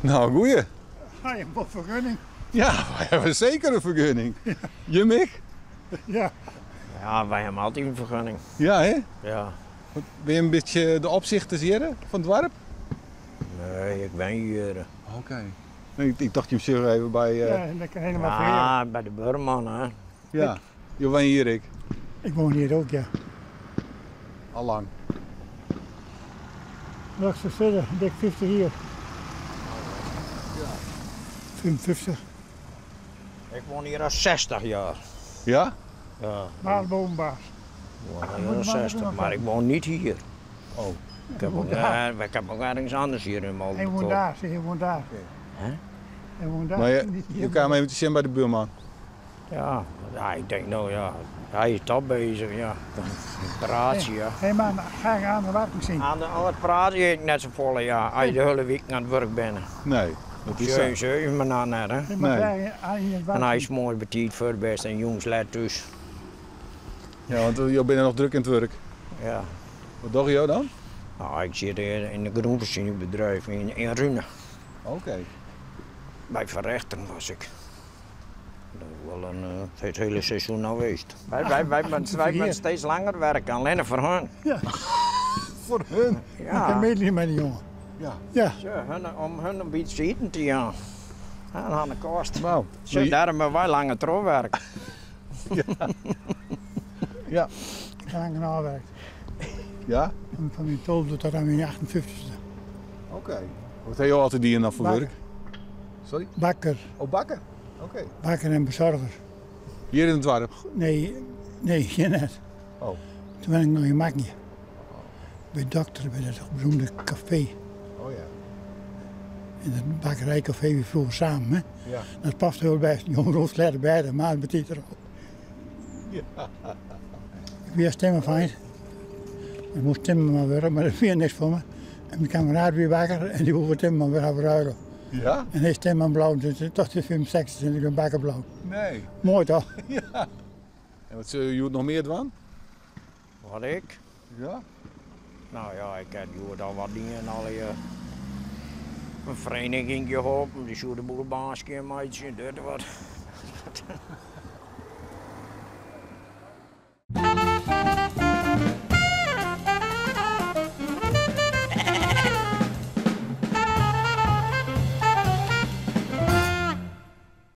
Nou, goeie. Ha je wol fergunning? Ja, wy hawwe seker in fergunning. Jim ek? Ja. Ja, wy hawwe altyd in fergunning. Ja, hè? Ja. Binne je in bytsje de opsichters hjir fan it doarp? Nee, ik wenje hjir. Oké. Nee, ik tocht jim sjogge even by. Ja, lekker helemaal Ja, by de buorman, hè. Ja. Jo wenje hjir ek? Ik woon hier ook, ja. Al lang? Wat ik zeggen, dik 50 jier. 55. Ik woon hier al 60 jaar. Ja? Ja. Baas boven baas. Ik woon hier al 60, maar ik woon niet hier. Oh. Ik heb ook, ik heb ook ergens anders hier in Hij woont daar, hij woont daar. Hè? Hij woont daar. Maar je, je kwam even te zien bij de buurman? Ja, ja, ik denk nou ja, hij is toch bezig, ja. Dan praat je, ja. Hé man, ga ik aan de werking zien. Aan de ander praat je net zo volle, ja, als je de hele week aan het werk bent. Nee, dat is zo. Zo, zo maar nou net, hè. Nee. En hij is mooi betiid voor het best en jongens let thuis. Ja, want je bent nog druk in het werk. Ja. Wat doe je dan? Nou, ik zit in de groenvoorzieningbedrijf in Rune. Oké. Bij Verrechten was ik. Dat is wel een, het hele seizoen al geweest. Wij moeten steeds langer werken, alleen voor hun. Ja. Voor hun? Ja. Ik heb medelijden met die jongen. Ja. Ja. Zo, hun, om hun een beetje eten te gaan. Ja, dat had een kost. Nou. Zo, daarom hebben wij langer trouwwerk. Ja. Ja. Ik heb lang gewerkt. Ja? Van mijn 12e tot aan mijn 58e. Oké. Wat heb je altijd die dan voor Bakker. werk? Sorry? Bakker. Oh, bakker? Oké. Bakker en bezorger. Hier in het dorp? Nee, nee, hier net. Oh. Toen ben ik nog in Makje. Bij dokter, bij dat beroemde café. Oh ja. In het bakkerijcafé weer vroeger samen. Hè? Ja. Dat past heel best. Jongen rood lekker bij de maar met erop. Ja. Ik ben stemmenfeind. Ik moest timmerman worden, maar dat viel niks voor me. En mijn kameraad weer wakker en die wilde timmerman weer gaan ruilen. Ja? En hij is timmerman blauw, dus toch de 65 en ik ben bakker blauw. Nee. Mooi toch? Ja. En wat zul je nog meer doen? Wat ik? Ja. Nou ja, ik heb hier al wat dingen en al je een vereniging geholpen, die zouden de boel baasje en meidje en dat wat.